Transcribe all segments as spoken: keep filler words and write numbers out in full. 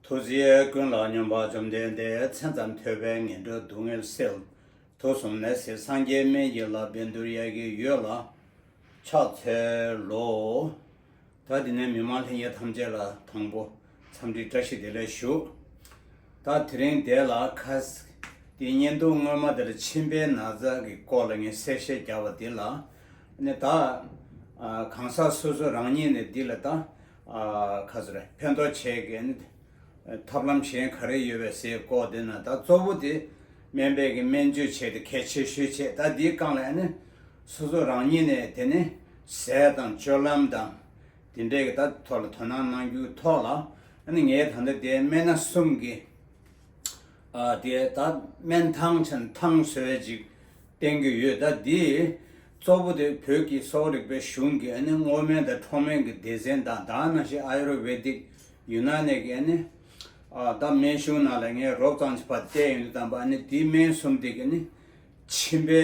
ཐུགས་རྗེ་ཀུན་ལ་སྙོམས་པ་བཅོམ་ལྡན་འདས། མཚན་ཙམ་ཐོས་པས་ངན་འགྲོའི་སྡུག་བསྔལ་སེལ། དུག་གསུམ་ནད་སེལ་སངས་རྒྱས་སྨན་གྱི་བླ། བཻ་ཌཱུརྱ་ཡི་འོད་ལ་ཕྱག་འཚལ་ལོ། ད་དེ་ནས་མི་མང་ལྷན་རྒྱས་ཐམས་ཅད་ལ་དང་པོ་འཚམས་འདྲི་བཀྲ་ཤིས་བདེ་ལེགས་ཞུ། ད་དེ་རིང་འདི་ལ་ཁ་ས་དེ་བརྙན་ཐུང་སྔོན་མ་དེར་མཆིན་པའི་ན་ཚ་གི་སྐོར་ལ་ངས་གསལ་བཤད་བརྒྱབ་པ་འདི་ལ་ནི་ད་གང་ཟག་སོ་སོ་རང་ཉིད་ནས་འདི་ལ་ད་ཁ་ས་རེ་ཕན་ཐོགས་བྱེད་མཁན་ནི། ཐབས་ལམ་གཞན་ག་རེ་ཡོད་པའི་ཟེར་སྐོར་དེ་ན་ད་གཙོ་བོ་དེ་སྨན་པས་ཀྱི་སྨན་བཅོས་བྱས་ཏེ་གལ་ཆེ་ཤོས་བྱས། ད་འདིའི་སྒང་ལ་ཨ་ནི་སོ་སོ་རང་ཉིད་ནས་དེ་ནི་ཟས་དང་སྤྱོད་ལམ་དང་དེ་འདྲའི་གི་ད་ཐོག་ལ་དོ་སྣང་གནང་རྒྱུའི་ཐོག་ལ་ཨ་ནི་ངས་ད་ལྟ་དེ་སྨན་སྣ་གསུམ་གྱི་ཨ་དེ་ད་སྨན་ཐང་ཆེན་ཐང་བཟོ་ཡས་ཅིག་བསྟན་གྱི་ཡོད། ད་འདི་གཙོ་བོ་དེ་བོད་ཀྱི་གསོ་བ་རིག་པའི་གཞུང་གི་ཨ་ནི་སྔོ་སྨན་དང་ཁྲོག་སྨན་གྱི་སྡེ་ཚན་དང་ད་ནང་བཞིན་ཨ་ཡུར་ཝེ་དིག་ཡུ་ན་ནི་གི་ཨ་ནི་ཨ་ད་སྨན་གཞུང་ནང་ལ་ངས་རོབ་ཙམ་ཅིག་ཕར་བལྟས་ཡོང་དུས་ཙམ་པ་ཨ་ནི་འདི་སྨན་གསུམ་དེ་གི་ཨ་ནི་མཆིན་པའི་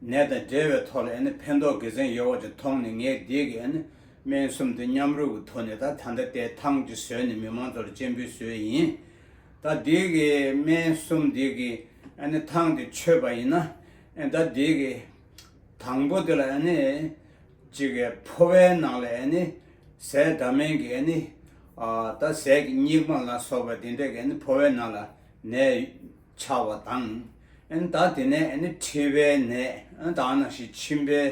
ནད་དང་འབྲེལ་བའི་ཐོག་ལ་ཨ་ནི་ཕན་ཐོགས་དགེ་མཚན་ཡོད་པ་ཅིག་མཐོང་ནས་ངས་འདི་གི་ཨ་ནི་སྨན་གསུམ་དེ་མཉམ་རུབ་ཀྱི་ཐོག་ནས་ད་ད་ལྟ་དེ་ཐང་ཅིག་བཟོས་ནས་མི་མང་ཚོར་སྤྱན་འབུལ་བཟོས་ཡིན། ད་འདི་གི་སྨན་གསུམ་འདི་གི་ཨ་ནི་ཐང་དེ་མཆོད་པ་ཡིན་ན་ཨ་ད་འདི་གི་དང་པོ་དེ་ལ་ཨ་ནི་ཅིག་གི་ཕོ་བའི་ནང་ལ་ཨ་ནི་ཟས་འདྲ་མིན་གྱི་ཨ་ནི་ཨ་ད་ཟས་ཀྱི་སྙིགས་མ་ལ་སོགས་པ་དེ་འདྲས་ཀྱི་ཨ་ནི་ཕོ་བའི་ནང་ལ་ནད་ཆགས་པ་དང་། ཨ་ནི་ད་དེ་ནས་ཨ་ནི་མཁྲིས་པའི་ནད། ཨ་ནི་ད་ནང་བཞིན་མཆིན་པའི་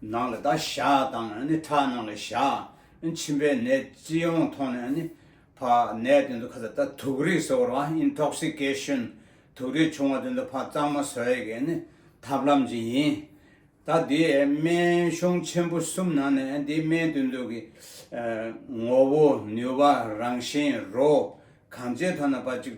ནང་ལ་ད་ཞག་དང་ཨ་ནི་ཁྲག་ནང་ལ་ཞག་ཨ་ནི་མཆིན་པའི་ནད་སྤྱི་ཡོངས་ཐོག་ནས་ཨ་ནི་ཕར་ནད་དེ་ཚོ་ཁ་ཚ་ད་དུག་རིགས་ཟེར་བ་ཨིན་ཊོག་སི་ཀེ་ཤན་དུག་རིགས་བྱུང་བ་དེ་ཚོ་ཕར་གཙང་མ་བཟོ་ཡས་ཀྱི་ཨ་ནི་ཐབས་ལམ་ཅིག་ཡིན། ད་འདི་སྨན་གཞུང་ཆེན་པོ་གསུམ་ནང་ནས་འདི་སྨན་དེ་ཚོ་གི་ཨ་ངོ་བོ་ནུས་པ་རང་བཞིན་རོ་གང་ཅིའི་ཐོག་ནས་ཕར་ཅིག་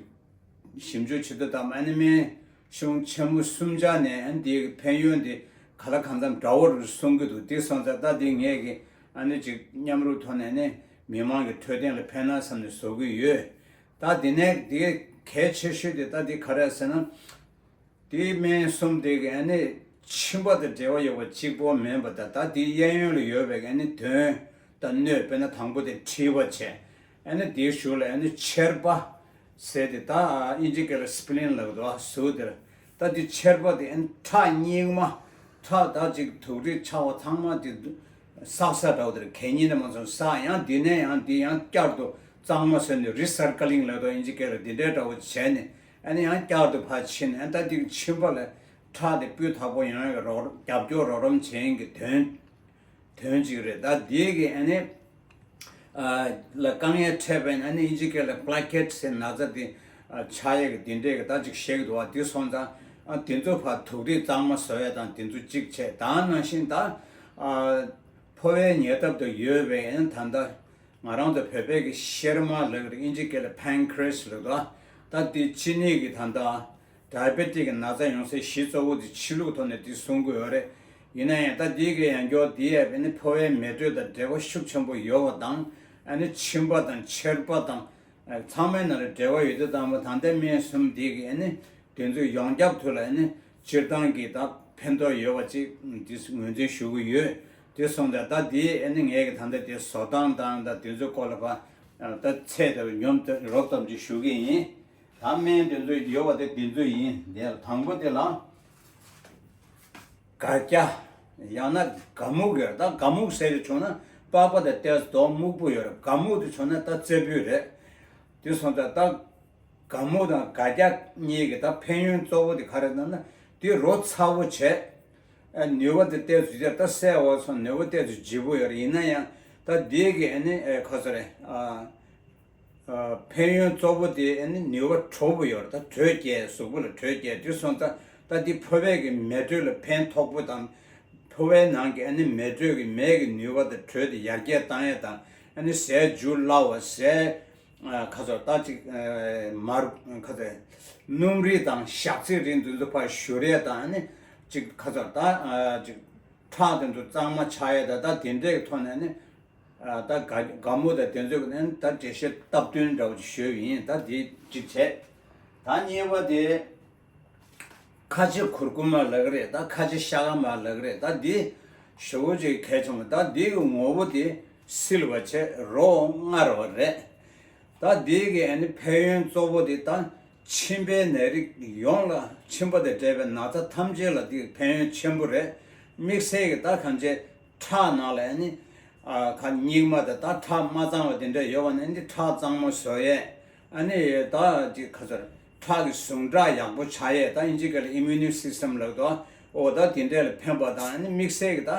ཞིབ་འཇུག་བྱེད་དུས་ཙམ་ཨ་ནི་སྨན་གཞུང་ཆེན་མོ་གསུམ་ཆ་ནས་ཨ་ནི་དེའི་ཕན་ཡོན་དེ་ག་ལ་གང་འཚམ་འདྲ་བོ་རུ་གསུང་གི་འདུག་དེ་སོང་ཙང་ད་དེ་ངས་ཀྱི་ཨ་ནི་ཅིག་མཉམ་རུབ་ཐོག་ནས་ནི་མི་མང་གི་འཕྲོད་བསྟེན་ལ་ཕན་ན་བསམ་ནས་བཟོ་གི་ཡོད། ད་དེ་ནས་དེ་གལ་ཆེ་ཤོས་དེ་ད་དེ་ག་རེ་ཟེར་ན། དེའི་སྨན་གསུམ་དེ་གི་ཨ་ནི་མཆིན་པ་དང་འབྲེལ་བ་ཡོད་པ་གཅིག་པོ་མིན་པ་དང་ད་དེའི་གཡས་གཡོན་ལ་ཡོད་པའི་ཨ་ནི་དོན་དང་སྣོད་དཔེར་ན་དང་པོ་དེ་མཁྲིས་པ་བྱས། ཨ་ནི་དེའི་གཞུག་ལ་ཨ་ནི་མཆེར་པ་ཟེར་ཏེ་ད་ཨིན་ཇི་སྐད་ལ་སི་པི་ལིན་ལབ་འདུག་ཨ་ཟུག་དེར། ད་དེ་མཆེར་པ་དེ་ཨ་ནི་ཁྲག་སྙིགས་མ་ཁྲག་ད་ཅིག་དུག་རིགས་ཆགས་པ་ཚང་མ་དེ་བསགས་ས་འདྲ་བོ་དེར་གད་སྙིགས་དེ་མ་ཚང་བསགས་ཡང་དེ་ནས་ཡང་དེ་ཡང་བསྐྱར་དུ་གཙང་མ་བཟོས་ནས་རི་སའི་ཀ་ལིང་ལབ་འདུག་ཨིན་ཇི་སྐད་ལ་དེ་འདྲའི་འདྲ་བོ་བྱས་ནས། ཨ་ནི་ཡང་བསྐྱར་དུ་ཕར་ཕྱིན་ཨ་ད་དེ་མཆིན་པ་ལ་ཁྲག་དེ་སྤུས་དག་པོ་ཡོང་ཡག་གི་རོགས་རྒྱབ་སྐྱོར་རོགས་རམ་བྱེད་མཁན་གྱི་དོན་དོན་གཅིག་རེད། ད་དེ་གི་ཨ་ནི་ཨ་ལ་དཀའ་ངལ་འཕྲད་པས་ཨ་ནི་ཨིན་ཇི་སྐད་ལ་པ་ལེ་ཀེཊ་ཟེར་ན་ཚ་དེ་ཨ་ཆགས་ཡག་གི་དེ་འདྲས་གི་ད་ཅིག་བཤད་གི་འདུག་བ། དེ་སོང་ཙང་ཨ་དེ་ཚོ་ཕར་དུག་རིགས་གཙང་མ་བཟོ་ཡག་དང་དེ་ཚོ་གཅིག་བྱས། ད་ནང་བཞིན་ད་ཨ་ཕོ་བའི་ཉེ་འདབས་དུ་ཡོད་པའི་ཨ་ནི་ད་ལྟ་ང་རང་ཚོ་བོད་པའི་གི་གཤེར་མ་ལབ་རེད། ཨིན་ཇི་སྐད་ལ་པན་ཁི་རེ་སི་ལབ་འདུག་ད་དེ་གཅིན་སྙི་གི་ད་ལྟ་ཌའི་བེ་ཊིག་གི་ན་ཚ་ཡོང་སའི་གཞི་གཙོ་བོ་དེ་ཕྱི་ལུགས་ཐོག་ནས་དེ་གསུང་གི་ཡོད་རེད། ཡིན་ན་ཡང་ད་དེ་གི་ཡང་སྐྱོར་དེ་ཡས་ཨ་ནི་ཕོ་བའི་མེ་དྲོད་དང་འབྲེལ་བ་ཤུགས་ཆེན་པོ་ཡོད་པ་དང་ཨ་ནི་མཆིན་པ་དང་མཆེར་པ་དང་ཚང་མའི་ནང་ལ་འབྲེལ་བ་ཡོད་དུས་ཙམ་པ་ད་ལྟའི་སྨན་གསུམ་དེ་གི་ཨ་ནི་དེ་ཚོའི་ཡོངས་ཁྱབ་ཐོག་ལ་ཨ་ནི་སྤྱིར་བཏང་གི་ད་ཕན་ཐོགས་ཡོད་པ་ཅིག་དེ་ངོས་འཛིན་ཞུ་གི་ཡོད། དེ་སོང་ཙང་ད་དེ་ཨ་ནི་ངས་གི་ད་ལྟ་དེ་བཟོ་སྟངས་དང་ད་དེ་ཚོའི་སྐོར་ལ་ཕར་ད་ཚད་དེ་ཉོམ་དེ་རོབ་ཙམ་ཅིག་ཞུ་གི་ཡིན། ད་སྨན་དེ་ཚོ་ཡོད་པ་དེ་དེ་ཚོ་ཡིན། དེ་དང་པོ་དེ་ལ་སྒ་སྐྱ་ཡང་ན་སྒ་སྨུག་ཡོད་རེད། ད་སྒ་སྨུག་ཟེར་དེ་བྱུང་ན་པགས་པ་དང་ཏོག་ཙམ་མདོག་སྨུག་པོ་ཡོད་རེད། སྒ་སྨུག་དེ་བྱུང་ན་ད་རྩེ་ཕུད་རེད། དེ་སོང་ཙང་ད་སྒ་སྨུག་དང་སྒ་སྐྱ་གཉིས་ཀྱི་ད་ཕན་ཡོན་གཙོ་བོ་དེ་ག་རེ་ལབ་ན་དེ་རོ་ཚ་བོ་བྱས། ཨ་ནུས་པ་དེ་ཏོག་ཙམ་ཡར་ད་གསལ་བ་སོང་ནུས་པ་ཏོག་ཙམ་ལྗིད་པོ་ཡོད་རེད། ཡིན་ན་ཡང་ད་དེ་གི་ཨ་ནི་ཨེ་ག་ཚོད་རེད་ཨ། ཕན་ཡོན་གཙོ་བོ་དེ་ཨ་ནི་ནུས་པ་དྲོ་པོ་ཡོད་རེད། ད་དྲོད་སྐྱེད་གཟུགས་པོ་ལ་དྲོད་སྐྱེད་དེ་སོང་ཙང་ད་དེ་ཕོ་བའི་གི་མེ་དྲོད་ལ་ཕན་ཐོགས་པོ་དང་ཕོ་བའི་ནང་གི་ཨ་ནི་མེ་དྲོད་ཀྱི་མེ་གི་ནུས་པ་དང་དྲོད་དེ་ཡར་རྒྱས་བཏང་ཡས་དང་ཨ་ནི་ཟས་འཇུ་སླ་བ་ཟས་ཁ་ཚོར་ད་ཅིག་མར་ཁ་ཚོར་སྣུམ་རིགས་དང་ཞག་ཚི་རིགས་འདི་ཚོ་ཕར་བཞུར་ཡས་དང་ཨ་ནི་ཅིག་ཁ་ཚོར་ད་ཅིག་ཁྲག་དེ་ཚོ་གཙང་མ་ཆགས་ཡས་དང་ད་དེ་འདྲའི་ཐོག་ནས་ཨ་ནི། ད་སྒ་སྒ་སྨུག་དང་དེ་ཚོའི་ནང་ད་འགྲེལ་བཤད་སྟབས་བསྟུན་འདྲ་བོ་ཞུས་ཡིན། ད་འདི་གཅིག་བྱས། ད་གཉིས་པ་དེ་ཁ་ཆེ་གུར་ཀུ་མ་ལབ་ཀྱི་རེད། ད་ཁ་ཆེ་ཤ་ཀ་མ་ལབ་ཀྱི་རེད། ད་འདི་ཞེ་པོ་ཅིག་གལ་ཆེན་པོ། ད་འདི་གི་ངོ་བོ་དེ་བསིལ་བ་བྱས་རོ་མངར་བ་རེད། ད་འདི་གི་ཨ་ནི་ཕན་ཡོན་གཙོ་བོ་དེ་ད་མཆིན་པའི་ནད་རིགས་ཡོངས་ལ། མཆིན་པ་དང་འབྲེལ་བའི་ན་ཚ་ཐམས་ཅད་ལ་འདི་ཕན་ཡོན་ཆེན་པོ་རེད། དམིགས་བསལ་གྱི་ད་གང་བྱས་ཁྲག་ནང་ལ་ཨ་ནི་ཨ་ཁ་སྙིགས་མ་དང་ད་ཁྲག་མ་གཙང་བ་དེ་འདྲ་ཡོད་པ་ནི་ཨ་ནི་ཁྲག་གཙང་མ་བཟོ་ཡས། ཨ་ནི་ད་ཅིག་ཁ་ཚར་ཁྲག་གི་ཟུངས་ཁྲག་ཡག་པོ་ཆགས་ཡས། ད་ཨིན་ཇི་སྐད་ལ་ཨི་མུ་ནི་སིས་ཊམ་ལབ་འདུག་འོ་ད་དེ་འདྲས་ལ་ཕན་པ་དང་། ཨ་ནི་དམིགས་བསལ་གྱི་ད་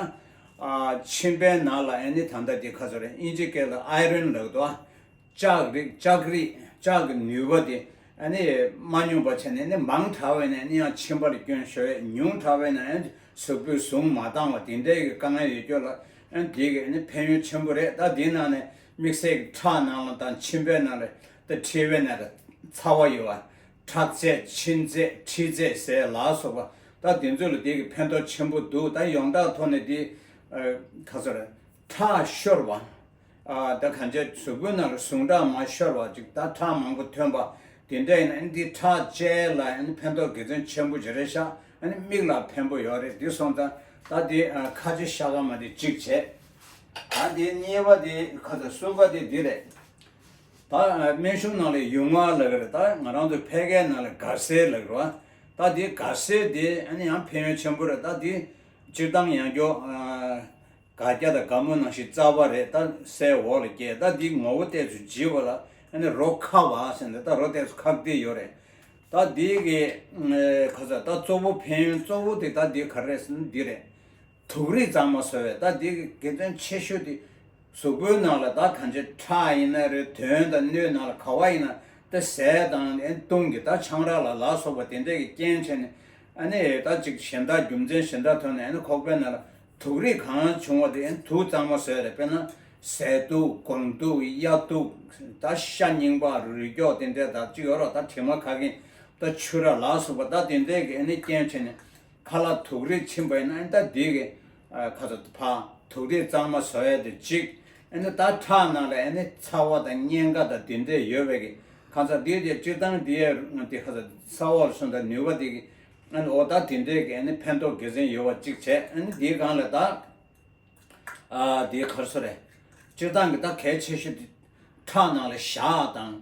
ཨ་མཆིན་པའི་ནང་ལ་ཨ་ནི་ད་ལྟ་དེ་ཁ་ཚར་ཨིན་ཇི་སྐད་ལ་ཨའི་རོན་ལབ་འདུག་ལྕགས་རིགས། ལྕགས་རིགས། ལྕགས་ཀྱི་ནུས་པ་དེ་ཨ་ནི་མ་ཉུང་བ་བྱས་ནས་ནི་མང་དྲགས་པས་ན་ཨ་ནི་ཡང་མཆིན་པ་ལ་སྐྱོན་ཤོར་ཡས། ཉུང་དྲགས་པས་ན་ཡང་གཟུགས་པོའི་ཟུངས་མ་འདང་བ་དེ་འདྲའི་གི་དཀའ་ངལ་ཡོད་ཀྱོག་ལ་ཨ་ནི་དེ་གི་ཨ་ནི་ཕན་ཡོན་ཆེན་པོ་རེད། ད་དེའི་ནང་ནས་དམིགས་བསལ་གྱི་ཁྲག་ནང་ལ་དང་མཆིན་པའི་ནང་ལ་ད་མཁྲིས་པའི་ནང་ལ་ཚ་བ་ཡོད་པ། ཁྲག་ཚད། མཆིན་ཚད། མཁྲིས་ཚད་ཟེར་ལ་སོགས་པ། ད་དེ་ཚོ་ལ་དེ་གི་ཕན་ཐོགས་ཆེན་པོ་འདུག་ད་ཡོངས་གྲགས་ཐོག་ནས་དེ་ཨ་ག་ཚོད་རེད། ཁྲག་ཤོར་བ། ཨ་ད་གང་བྱས་གཟུགས་པོའི་ནང་ལ་ཟུངས་ཁྲག་མར་ཤོར་བ་ཅིག་ད་ཁྲག་མང་པོ་ཐོན་པ་དེ་འདྲ་ཡིན་ན་ཨ་ནི་འདི་ཁྲག་བཅས་ལ་ཨ་ནི་ཕན་ཐོགས་དགེ་མཚན་ཆེན་པོ་ཅིག་རེད་ཤག་ཨ་ནི་མིག་ལ་ཕན་པོ་ཡོད་རེད། འདི་སོང་ཙང་ད་འདི་ཨ་ཁ་ཆེ་ཤ་སྐམ་མ་དེ་གཅིག་བྱས། ད་འདི་གཉིས་པ་དེ་ཁ་ཚ་གསུམ་པ་དེ་འདི་རེད། ད་ཨ་སྨན་གཞུང་ནང་ལ་ཡུང་བ་ལབ་ཀྱི་རེད། ད་ང་རང་ཚོ་ཕལ་སྐད་ནང་ལ་ག་སེར་ལབ་ཀྱི་རེད་བ། ད་འདི་ག་སེར་དེ་ཨ་ནི་ཡང་ཕན་ཡོན་ཆེན་པོ་རེད། ད་འདི་སྤྱིར་བཏང་ཡང་སྐྱོ་ཨ། སྒ་སྐྱ་དང་སྒ་མོ་ནང་བཞིན་རྩ་བ་རེད། ད་སའི་འོག་ལ་སྐྱེས། ད་འདི་ངོ་བོ་ཏོག་ཙམ་ལྗིད་པ་ལ་ཨ་ནི་རོ་ཁ་བ་ཟེར་ནས་ད་རོ་ཏོག་ཙམ་ཁ་གཏད་ཡོད་རེད། ད་འདི་གི་ཁ་ཚ་ད་གཙོ་བོ་ཕན་ཡོན་གཙོ་བོ་དེ་ད་འདི་ག་རེ་རེད་ཟེར་ན་འདི་རེད། དུག་རིགས་གཙང་མ་བཟོ་བས། ད་འདི་གི་དགེ་མཚན་ཆེ་ཤོས་དེ་གཟུགས་པོའི་ནང་ལ་ད་གང་ཅི་ཁྲག་ཡིན་ན་རེད། དོན་དང་སྣོད་ནང་ལ་ག་བ་ཡིན་ན་ད་ཟས་དང་ཨེ་བཏུང་གི་ད་ཆང་རག་ལ་ལ་སོགས་པ་དེ་འདྲས་ཀྱི་རྐྱེན་བྱས་ནས་ཨ་ནི་ད་ཅིག་གཞན་དག་རྒྱུ་མཚན་གཞན་དག་ཐོག་ནས་ཨ་ནི་ཁོག་པའི་ནང་ལ་དུག་རིགས་གང་བྱུང་བ་དེ་ཨ་ནི་དུག་གཙང་མ་བཟོས་རེད། དཔེར་ན་ཟས་དུག་སྒོང་དུག་གཡའ་དུག་ད་ཤ་རྙིང་པ་རུས་སྐྱོགས་དེ་འདྲས་ད་ཅིག་ཡོད་རོགས། ད་དྲི་མ་ཁ་གིན་ད་ཆུ་ར་ལ་སོགས་པ་ད་དེ་འདྲས་ཀྱི་ཨ་ནི་རྐྱེན་བྱས་ནས་ཁ་ལག་དུག་རིགས་ཕྱིན་པ་ཡིན་ན་ཨ་ནི་ད་དེ་གི་ཁ་ཚ་ཕ་དུག་རིགས་གཙང་མ་བཟོ་ཡ་དེ་གཅིག་ཨ་ནི་ད་ཁྲག་ནང་ལ་ཨ་ནི་ཚ་བ་དང་གཉན་ཁ་དང་དེ་འདྲས་ཡོད་པའི་གི་ཁ་ཚ་དེ་དེ་སྤྱིར་བཏང་དེ་ཡ་དེ་ཁ་ཚ་ས་འོག་ལ་སོང་ད་ནུས་པ་དེ་གི་ཨ་ནི་འོ་ད་དེ་འདྲས་ཀྱི་ཨ་ནི་ཕན་ཐོགས་དགེ་མཚན་ཡོད་པ་གཅིག་བྱས། ཨ་ནི་དེའི་སྒང་ལ་ད་ཨ་དེའི་གར་སོ་རེད། སྤྱིར་བཏང་གི་ད་གལ་ཆེ་ཤོས་དེ་ཁྲག་ནང་ལ་ཞག་དང་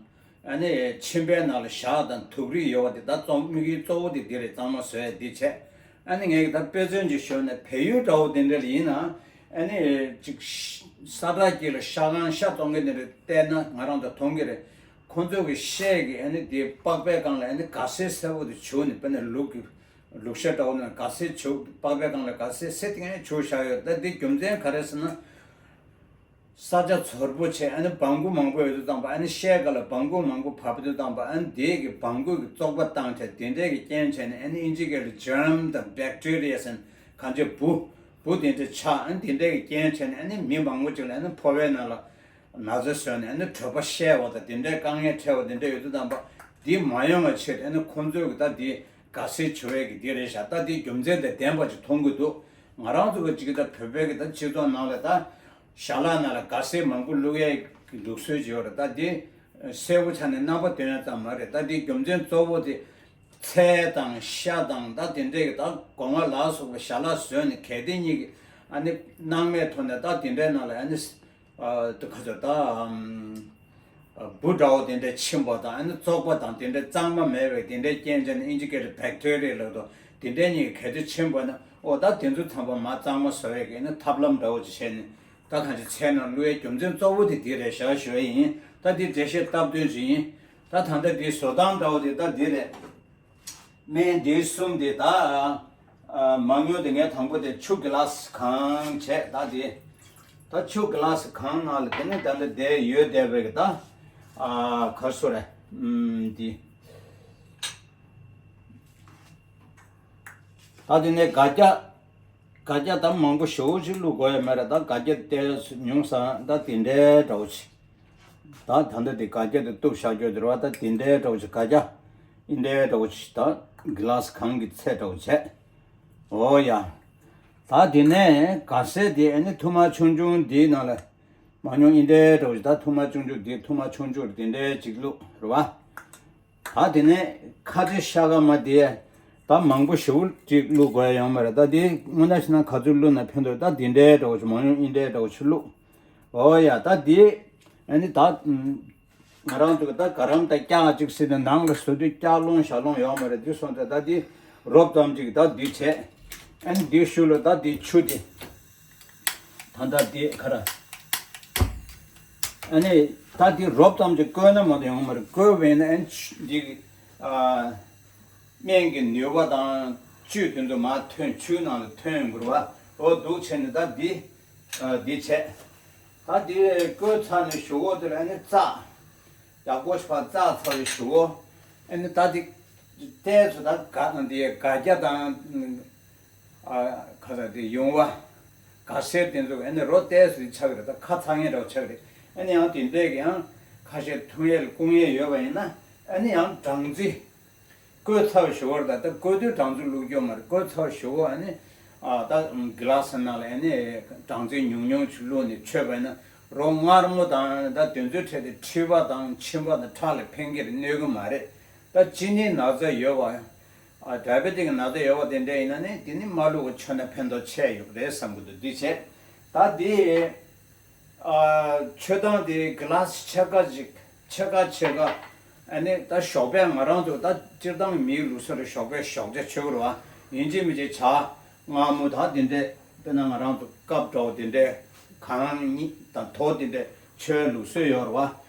ཨ་ནི་མཆིན་པའི་ནང་ལ་ཞག་དང་དུག་རིགས་ཡོད་པ་དེ་ད་གཙོ་དམིགས་ཡུལ་གཙོ་བོ་དེ་འདི་རེད། གཙང་མ་བཟོ་ཡ་འདི་བྱས། ཨ་ནི་ངས་གི་ད་དཔེ་མཚོན་ཅིག་ཞུས་ན་བལ་ཡུལ་འདྲ་བོ་དེ་འདྲ་ལ་ཡིན་ན་ཨ་ནི་ཅིག་ས་ཁྲ་དཀྱིལ་ལ་ཤ་ཁང་ཤ་བཙོང་མཁན་དེ་འདྲ་བལྟས་ན་ང་རང་ཚོ་མཐོང་གི་རེད། ཁོང་ཚོ་གི་ཤས་ཀྱི་ཨ་ནི་དེ་པགས་པའི་སྒང་ལ་ཨ་ནི་ག་སེར་སེར་པོ་དེ་བྱུགས་ནས་དཔེར་ན་ལུག་གི་ལུག་ཤ་འདྲ་བོ་ནང་ག་སེར་བྱུགས། པགས་པའི་སྒང་ལ་ག་སེར་སེར་དེ་ངས་བྱུགས་བཞག་ཡོད། ད་འདི་རྒྱུ་མཚན་ག་རེ་ཟེར་ན། ས་ཆ་ཚོར་པོ་ཆེ་ཨ་ནི་སྦྲང་བུ་མང་པོ་ཡོད་དུས་ཙམ་པ་ཨ་ནི་ཤའི་སྒང་ལ་སྦྲང་བུ་མང་པོ་བབས་དུས་ཙམ་པ་ཨ་ནི་དེ་གི་སྦྲང་བུ་གི་བཙོག་པ་བཏང་བྱས་དེ་འདྲས་ཀྱི་རྐྱེན་བྱས་ནས་ཨ་ནི་ཨིན་ཇི་སྐད་ལ་ཇེརམ་དང་བེག་ཊི་རི་ཡ་ཟེར་ན་གང་ཅི་འབུ་འབུ་དེ་འདྲས་ཆགས། ཨ་ནི་དེ་འདྲས་ཀྱི་རྐྱེན་བྱས་ནས་ཨ་ནི་མི་མང་པོ་ཅིག་ལ་ཨ་ནི་ཕོ་བའི་ནང་ལ་ན་ཚ་བཟོས་ནས་ཨ་ནི་གྲོད་པ་བཤལ་བ་དང་དེ་འདྲའི་དཀའ་ངལ་འཕྲད་པ་དེ་འདྲ་ཡོད་དུས་ཙམ་པ་འདི་མ་ཡོང་བའི་ཆེད་དུ་ཨ་ནི་ཁོང་ཚོས་གི་ད་འདི་ག་སེར་བྱུག་ཡས་གི་འདི་རེད་ཤག་ད་འདི་རྒྱུ་མཚན་དང་ལྡན་པ་ཅིག་མཐོང་གི་འདུག་ང་རང་ཚོ་གི་ཅིག་ད་བོད་པའི་གི་ད་སྤྱི་ཚོགས་ནང་ལ་ད་ཞལ་ལག་ནང་ལ་ག་སེར་མང་པོ་བླུག་ཡས་གི་ལུགས་སྲོལ་ཅིག་ཡོད་རེད། ད་འདི་སེར་པོ་ཆགས་ནས་རྣམ་པ་སྟོན་ཡས་ཙམ་མ་རེད། ད་འདི་རྒྱུ་མཚན་གཙོ་བོ་དེ་ཚལ་དང་ཤ་དང་ད་དེ་འདྲའི་གི་ད་སྒོ་ང་ལ་སོགས་པའི་ཞལ་ལག་བཟོས་ནས་གལ་ཏེ་གཉིས་ཀྱི་ཨ་ནི་སྣང་མེད་ཐོག་ནས་ད་དེ་འདྲའི་ནང་ལ་ཨ་ནི། ཨ་དེ་ཁ་ཚ་ད་ཨམ་ཨ་འབུ་འདྲ་བོ་དེ་འདྲ་ཕྱིན་པ་དང་ཨ་ནི་བཙོག་པ་དང་དེ་འདྲ་གཙང་མ་མེད་པའི་དེ་འདྲའི་རྐྱེན་བྱས་ནས་ཨིན་ཇི་སྐད་ལ་བེག་ཊི་རི་ཡ་ལབ་དོ། དེ་འདྲའི་གཉིས་གལ་ཏེ་ཕྱིན་པ་ན་ཨོ་ད་དེ་ཚོ་ཚང་པ་མ་གཙང་མ་བཟོ་ཡས་ཀྱི་ཨ་ནི་ཐབས་ལམ་འདྲ་བོ་ཅིག་བྱས་ནས་ད་གང་ཅི་ཚལ་ནང་བླུག་ཡས་རྒྱུ་མཚན་གཙོ་བོ་དེ་འདི་རེད་ཤག་ཞུ་ཡས་ཡིན། ད་འདི་འགྲེལ་བཤད་སྟབས་བསྟུན་ཅིག་ཡིན། ད་ད་ལྟ་འདི་བཟོ་སྟངས་འདྲ་བོ་དེ་ད་འདི་རེད། སྨན་འདི་གསུམ་དེ་ད། ཨ་མང་ཉུང་དེ་ངས་དང་པོ་དེ་ཆུ་གི་ལཱ་སི་གང་བྱས། ད་དེ་ད་ཆུ་གི་ལཱ་སི་གང་ནང་ལ་དེ་ནས་ད་ལྟ་དེ་ཡོད་བསྡད་པའི་གི་ད་ཨ་གར་སོ་རེད། ཨུམ་དེ་ད་དེ་ནས་སྒ་སྐྱ་སྒ་སྐྱ་ད་མང་པོ་ཞེ་པོ་ཅིག་བླུག་དགོས་ཡ་མེད་ར། ད་སྒ་སྐྱ་དེ་ཉུང་ས་ད་དེ་འདྲའི་འདྲ་བོ་ཅིག་ད་ད་ལྟ་དེ་ག་རྒྱ་དེ་གཏུབ་བཞག་རྒྱུ་དེ་རེད་བ། ད་དེ་འདྲའི་འདྲ་བོ་ཅིག་ག་རྒྱ་ཨིན་འདྲའི་འདྲ་བོ་ཅིག་ད་གི་ལཱ་སི་གང་གི་ཚད་འདྲ་བོ་བྱས། འོ་ཡ། ད་དེ་ནས་ག་སེར་དེ་ཨ་ནི་ཐུར་མ་ཆུང་ཆུང་དེའི་ནང་ལ་མང་ཉུང་ཨིན་འདྲའི་འདྲ་བོ་ཅིག་ད་ཐུར་མ་ཆུང་ཆུང་དེ་ཐུར་མ་ཆུང་ཆུང་དེ་འདྲའི་ཅིག་བླུགས་རེད་བ། ད་དེ་ནས་ཁ་ཆེ་ཤ་སྐམ་མ་དེ་ད་མང་པོ་ཞེ་པོ་ཅིག་བླུགས་དགོས་ཡ་ཡོད་མ་རེད། ད་དེ་དངོས་གནས་བྱས་ན་ག་ཚོད་བླུགས་ན་ཕན་ཐོགས། ད་དེ་འདྲའི་འདྲ་བོ་ཅིག་མང་ཉུང་ཨིན་འདྲའི་འདྲ་བོ་ཅིག་བླུགས། འོ་ཡ། ད་དེ་ཨ་ནི་ད་ཨུམ་ ང་རང་ཚོ་གི་ད་ག་རམ་ད་སྐྱག་ཅིག་ཟེར་ནས་ནང་ལ་བཟོ་དུས་སྐྱག་ལོང་ཞག་ལོང་ཡོད་མ་རེད། འདི་སོང་ཙང་ད་འདི་རོབ་ཙམ་ཅིག་ད་འདི་བྱས། ཨ་ནི་འདི་ཤུལ་ལ་ད་འདི་ཆུ་འདི་ད་ད་འདི་ག་ར། ཨ་ནི་ད་འདི་རོབ་ཙམ་ཅིག་བསྐོལ་ན་མ་གཏོགས་ཡོང་མ་རེད། བསྐོལ་བས་ན་ཨ་ནི་འདི་ཨ། སྨན་གྱི་ནུས་པ་དང་བཅུད་དེ་ཚོ་མར་ཐོན། ཆུའི་ནང་ལ་ཐོན་དགོས་པ། འོ་འདུག་བྱས་ནས་ད་འདི་ཨ་འདི་བྱས། ད་འདི་བསྐོལ་ཚར་ནས་གཞུག་གུ་དེ་ལ་ཨ་ནི་བཙགས། ཡག་པོ་ཞིག་ཕར་བཙགས་ཚར་བའི་གཞུག་གུ་ཨ་ནི་ད་འདི་ལྟས་སུ་ད་སྒ་དང་འདི་སྒ་སྐྱ་དང་ཨ་ཁ་ས་འདི་ཡུང་བ་སྒ་སེར་དེ་ཚོ་ཨ་ནི་རོ་ལྟས་སུ་ཆགས་ཀྱི་རེད། ད་ཁ་ཚ་ངེས་འདྲ་བོ་ཆགས་ཀྱི་རེད། ཨ་ནི་ཡང་དེ་འདྲས་ཀྱི་ཡང་ཁ་ཤས་འཐུང་ཡས་སྐུང་ཡས་ཡོད་པ་ཡིན་ན་ཨ་ནི་ཡང་སྦྲང་རྩི། བསྐོལ་ཚར་བའི་གཞུག་གུ་ད་ལྟ་བསྐོལ་དུས་སྦྲང་རྩི་བླུགས་རྒྱུ་མ་རེད། བསྐོལ་ཚར་བའི་གཞུག་གུ་ཨ་ནི་ཨ་ད་གི་ལ་སི་ནང་ལ་ཨ་ནི་སྦྲང་རྩི་ཉུང་ཉུང་ཞིག་བླུགས་ནས་མཆོད་པ་ཡིན་ན་རོ་མངར་མོ་དང་ད་དེ་ཚོའི་གྲས་དེ་མཁྲིས་པ་དང་མཆིན་པ་དང་ཁྲག་ལ་ཕན་གྱི་རེད། གནོད་གི་མ་རེད། ད་གཅིན་སྙི་ན་ཚ་ཡོད་པ་ཨ་ཌའི་བེ་ཊིག་གི་ན་ཚ་ཡོད་པ་དེ་འདྲས་ཡིན་ན་ནི་དེ་ནི་མ་བླུགས་པ་མཆོད་ན་ཕན་ཐོགས་ཆེ་ཡོད་རེད་བསམ་གི་འདུག་འདི་བྱས། ད་འདི། ཨ། མཆོད་སྟངས་དེ་གི་ལ་སི་ཕྱེད་ཀ་ཅིག་ཕྱེད་ཀ་ཕྱེད་ཀ་ཨ་ནི་ད་ཞོགས་པའི་ང་རང་ཚོ་ད་སྤྱིར་བཏང་མིའི་ལུགས་སྲོལ་ལ་ཞོགས་པའི་ཞོགས་ཇ་མཆོད་ཀྱི་རེད་བ། ཡིན་གཅིག་མིན་གཅིག་ཇ་མངར་མོ་ད་དེ་འདྲས། དཔེར་ན་ང་རང་ཚོ་ཀབ་འདྲ་བོ་དེ་འདྲས་གང་གཉིས་དང་དོ་དེ་འདྲས་མཆོད་ལུགས་སྲོལ་ཡོད་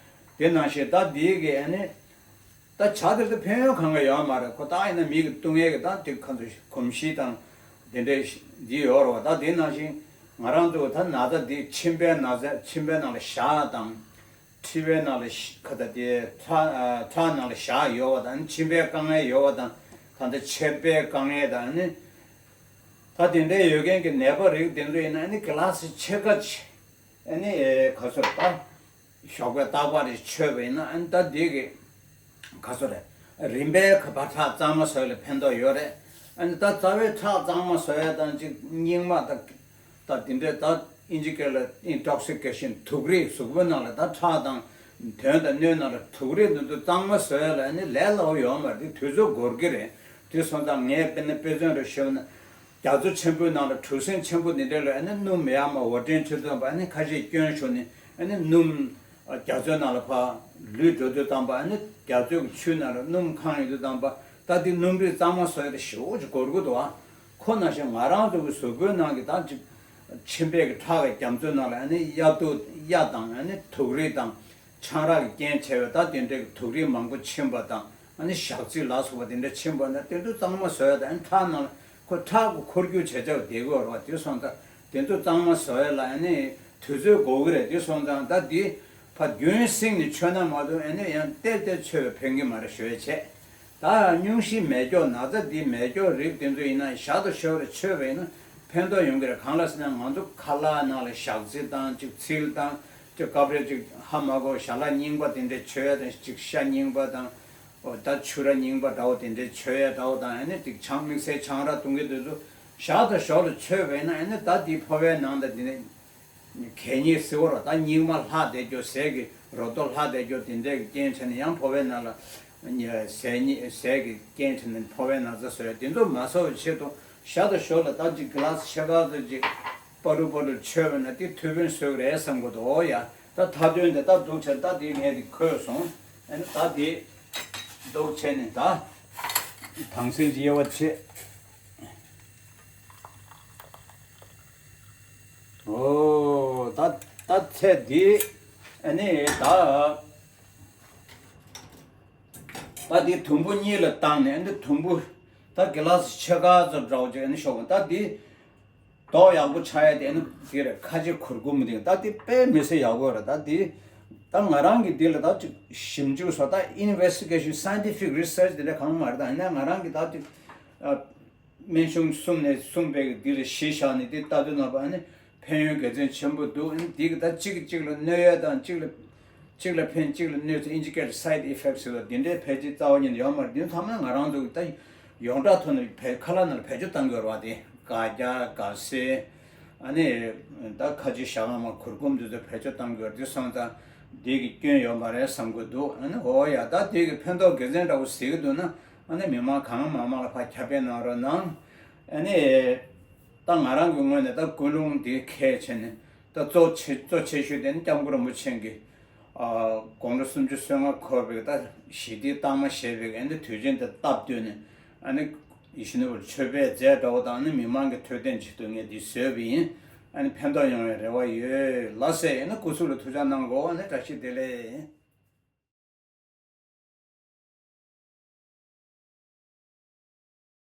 རེད་བ། དེ་ནང་བཞིན་ད་འདི་གི་ཨ་ནི། ད་ཇ་དེ་ཚོ་ཕན་ཡོན་གང་ག་ཡོད་མ་རེད། ཁོ་ད་ཡིན་ན་མི་གི་བཏུང་ཡས་ཀྱི་ད་དེ་ཁ་ཚོ་གོམས་གཤིས་དང་དེ་འདྲའི་འདི་ཡོད་རེད་བ། ད་དེ་ནང་བཞིན་ང་རང་ཚོ་ད་ན་ཚ་འདི་མཆིན་པའི་ན་ཚ། མཆིན་པའི་ནང་ལ་ཞག་དང་། མཁྲིས་པའི་ནང་ལ་ཤ་ཁ་ད་དེ་ཁྲག་ཁྲག་ནང་ལ་ཞག་ཡོད་བ་དང་། མཆིན་པའི་དཀའ་ངལ་ཡོད་བ་དང་། ད་ལྟ་མཆེར་པའི་དཀའ་ངལ་དང་ནི། ད་དེ་འདྲའི་ཡོད་མཁན་གྱི་ནད་པ་རིགས་དེ་ཚོ་ཡིན་ན་ནི་གི་ལ་སི་ཕྱེད་ཀ་ཅིག་ཨ་ནི་ག་ཚོད་ད། ཞོགས་པའི་རྟག་པར་རེ་མཆོད་པ་ཡིན་ན་ཨ་ནི་ད་འདི་གི་ག་ཚོད་རེད། རིམ་པས་ཁ་བ་ཁྲག་གཙང་མ་བཟོ་ཡ་ལ་ཕན་ཐོགས་ཡོད་རེད། ཨ་ནི་ད་རྩ་བའི་ཁྲག་གཙང་མ་བཟོ་ཡ་དང་ཅིག་སྙིགས་མ་ད་ད་དེ་འདྲའི་ད་ཨིན་ཇི་སྐད་ལ་ཨིན་ཊོག་སི་ཀེ་ཤན། དུག་རིགས། གཟུགས་པོའི་ནང་ལ་ད་ཁྲག་དང་དོན་དང་སྣོད་ནང་ལ་དུག་རིགས་འདི་ཚོ་གཙང་མ་བཟོ་ཡ་ལ་ཨ་ནི་ལས་སླ་བོ་ཡོད་མ་རེད། དུས་ཚོད་འགོར་གི་རེད། དེ་སོང་ཙང་ངས་དཔེར་ན་དཔེ་མཚོན་རེ་ཞུས་ན། རྒྱ་མཚོ་ཆེན་པོའི་ནང་ལ་གྲུ་གཟིངས་ཆེན་པོ་འདི་འདྲ་ལ་ཨ་ནི་སྣུམ་ཡར་མར་ཝ་ཊར་ཊེམ་པེ་ཅར་ཙམ་པ་ཨ་ནི་ཁ་ཤས་སྐྱོན་ཤོར་ནས་ཨ་ནི་སྣུམ་རྒྱ་མཚོའི་ནང་ལ་ཕར་ལུད་འགྲོ་དུས་ཙམ་པ་ཨ་ནི་རྒྱ་མཚོའི་ཆུའི་ནང་ལ་སྣུམ་གང་ཡོང་དུས་ཙམ་པ་ད་འདི་སྣུམ་རིགས་གཙང་མ་བཟོ་ཡ་དེ་ཞེ་པོ་ཅིག་འགོར་གི་འདུག་ཨ། ཁོ་ན་བཞིན་ང་རང་ཚོ་གི་གཟུགས་པོའི་ནང་གི་ད་ཅིག་མཆིན་པའི་གི་ཁྲག་གི་རྒྱ་མཚོའི་ནང་ལ་ཨ་ནི་གཡའ་དུག་གཡའ་དང་ཨ་ནི་དུག་རིགས་དང་། ཆང་རག་གི་རྐྱེན་བྱས་པའི་ད་དེ་འདྲའི་དུག་རིགས་མང་པོ་ཕྱིན་པ་དང་ཨ་ནི་ཞག་ཚིལ་ལ་སོགས་པ་དེ་འདྲ་ཕྱིན་པ་ན་དེ་ཚོ་གཙང་མ་བཟོ་ཡ་དང་ཨ་ནི་ཁྲག་ནང་ལ་ཁོ་ཁྲག་གི་འཁོར་རྒྱུག་བྱེད་བྱ་བ་བསྡད་དགོས་རེད་བ། དེ་སོང་ཙང་དེ་ཚོ་གཙང་མ་བཟོ་ཡ་ལ་ཨ་ནི་དུས་ཚོད་འགོར་གི་རེད། དེ་སོང་ཙང་ད་འདི་ཕར་རྒྱུན་བསྲིངས་ནས་མཆོད་ན་མ་གཏོགས་ཨ་ནི་ཡང་བལྟས་བལྟས་མཆོད་པའི་ཕན་གི་མ་རེད་ཞུ་ཡ་བྱས། ད་སྙུང་གཞི་མེ་སྒྱོགས། ན་ཚ་འདི་མེ་སྒྱོགས་རིགས་དེ་ཚོ་ཡིན་ན་ཞག་དང་ཞོགས་རེ་མཆོད་པ་ཡིན་ན་ཕན་ཐོགས་ཡོང་གི་རེད། གང་ལ་ཟེར་ན་ང་ཚོ་ཁ་ལག་ནང་ལ་ཞག་ཚིལ་དང་ཅིག་ཚིལ་དང་ཅིག་སྐབས་རེ་ཅིག་ཧ་མ་གོ་ཞལ་ལག་རྙིང་པ་དེ་འདྲས་མཆོད་ཡ་དང་ཅིག་ཤ་རྙིང་པ་དང་། འོ་ད་ཕྱུ་ར་རྙིང་པ་འདྲ་བོ་དེ་འདྲས་མཆོད་ཡ་འདྲ་བོ་དང་ཨ་ནི་ཅིག་ཆང་། དམིགས་བསལ་ཆང་རག་འཐུང་གི་དེ་ཚོ་ཞག་དང་ཞོགས་རེ་མཆོད་པ་ཡིན་ན་ཨ་ནི་ད་འདི་ཕོ་བའི་ནང་དང་དེ་ནས། གད་སྙིགས་སེར་པོ་ར་ད་སྙིགས་མ་ལྷག་བསྡད་རྒྱུ། ཟས་ཀྱི་རོ་ཐོག་ལྷག་བསྡད་རྒྱུ་དེ་འདྲས་ཀྱི་རྐྱེན་བྱས་ནས་ཡང་ཕོ་བའི་ནང་ལ་ཟས་སྙིགས། ཟས་ཀྱི་རྐྱེན་བྱས་ནས་ཕོ་བའི་ན་ཚ་བཟོ་ཡ་དེ་ཚོ་མ་བཟོ་བའི་ཆེད་དུ་ཞག་དང་ཞོགས་ལ་ད་ཅིག་གི་ལ་སི་ཕྱེད་ཀ་ཙམ་ཅིག་པ་རུ་པ་རུ་མཆོད་པ་ན་དེ་ཐུགས་ཕན་གསོས་ཀྱི་རེད་བསམ་གི་འདུག། འོ་ཡ། ད་མཐའ་དོན་དེ་ད་འདུག་བྱས། ད་དེ་ངས་དེ་འཁོད་སོང་། ཨ་ནི་ད་དེ་འདུག་བྱས་ནས་ད་དྭངས་སིལ་གྱི་དབྱེ་བ་ཕྱེ། ཨོ། ད་ད་ཚེ་འདི་ཨ་ནི་ད་ད་འདི་དུམ་བུ་གཉིས་ལ་བཏང་ནས། ཨ་ནི་དུམ་བུ་ད་གི་ལ་སི་ཕྱེད་ཀ་ཙམ་འདྲ་བོ་ཅིག་ཨ་ནི་ཤོག་བུ། ད་འདི་མདོག་ཡག་པོ་ཆགས་ཡ་དེ་ཨ་ནི་འདི་རེད། ཁ་ཆེ་གུར་གུམ་དེ། ད་འདི་དཔེ་མི་སྲིད་ཡག་པོ་རེད། ད་འདི་ད་ང་རང་གི་འདི་ལ་ད་ཅིག་ཞིབ་འཇུག་སོགས། ད་ཨིན་ཝེ་སི་ཊི་གེ་ཤན། སའིན་ཊི་ཕིག་རི་སར་ཆི་དེ་འདྲ་གང་མ་རེད། ད་ཡིན་ན་ང་རང་གི་ད་ཅིག་ཨ། སྨན་གཞུང་གསུམ་ནས་གསུངས་པའི་འདི་ལ་གཞི་བཞག་ནས་འདི་ལྟ་དུས་ན་པ་ཨ་ནི་ཕན་ཡོན་དགེ་མཚན་ཆེན་པོ་འདུག། ཨ་ནི་འདི་གི་ད་གཅིག་གིས་གཅིག་ལ་གནོད་ཡ་དང་། གཅིག་ལ་གཅིག་ལ་ཕན་གཅིག་ལ་གནོད་ཚེ་ཨིན་ཇི་སྐད་ལ་སའིཌ་ཨི་ཕེག་ཊི་ཟེར་བ་འདི་འདྲའི་ཕལ་ཆེར་རྩ་བ་ཉིད་ནས་ཡོད་མ་རེད། འདི་ཚང་མ་ང་རང་ཚོ་གི་ད་ཡོངས་གྲགས་ཐོག་ནས་བེད་ཁ་ལག་ནང་ལ་བེད་སྤྱོད་གཏང་དགོས་རེད་བ། དེ་སྒ་སྐྱ་སྒ་སེར། ཨ་ནི་ད་ཁ་ཆེ་ཞྭ་དམར་མ་གུར་གུམ་འདི་ཚོ་བེད་སྤྱོད་གཏང་དགོས་རེད། འདི་སོང་ཙང་འདི་གི་སྐྱོན་ཡོད་མ་རེད་བསམ་གི་འདུག། ཨ་ནི་འོ་ཡ། ད་འདི་གི་ཕན་ཐོགས་དགེ་མཚན་འདྲ་བོ་ཟེར་གི་འདུག་ན། ཨ་ནི་མི་མང་གང་མང་མང་ལ་ཕར་ཁྱབ་སྤེལ་གནང་རོགས་གནང་། ཨ་ནི་ད་ང་རང་གི་ངོས་ནས་ད་ཀུན་སློང་འདི་གལ་ཆེ་ནས། ད་གཙོ་ཆེ་གཙོ་ཆེ་ཤོས་དེ་ནི་སྐྱབས་མགོན་རིན་པོ་ཆེ་གི་ ཨ་དགུང་ལོ་སུམ་ཅུ་སོ་ལྔ་འཁོར་བའི་ད་ཞི་བདེའི་རྟགས་མ་བཞེས་པའི་ཨ་ནི་དུས་ཆེན་དེ་སྟབས་བསྟུན་ནས་ཨ་ནི་ཡིད་བཞིན་ནོར་བུ་མཆོད་པའི་རྫས་འདྲ་བོ་དང་ནི་མི་མང་གི་ཐུགས་རྟེན་ཆེད་དུ་ངས་འདི་བཟོས་པ་ཡིན། ཨ་ནི་ཕན་ཐོགས་ཡོང་བའི་རེ་བ་ཡོད་ལགས་ཟེར། ཨ་ནི་སྐུ་གཟུགས་ལ་ཐུགས་ཅག་གནང་དགོས། ཨ་ནི་བཀྲ་ཤིས་བདེ་ལེགས།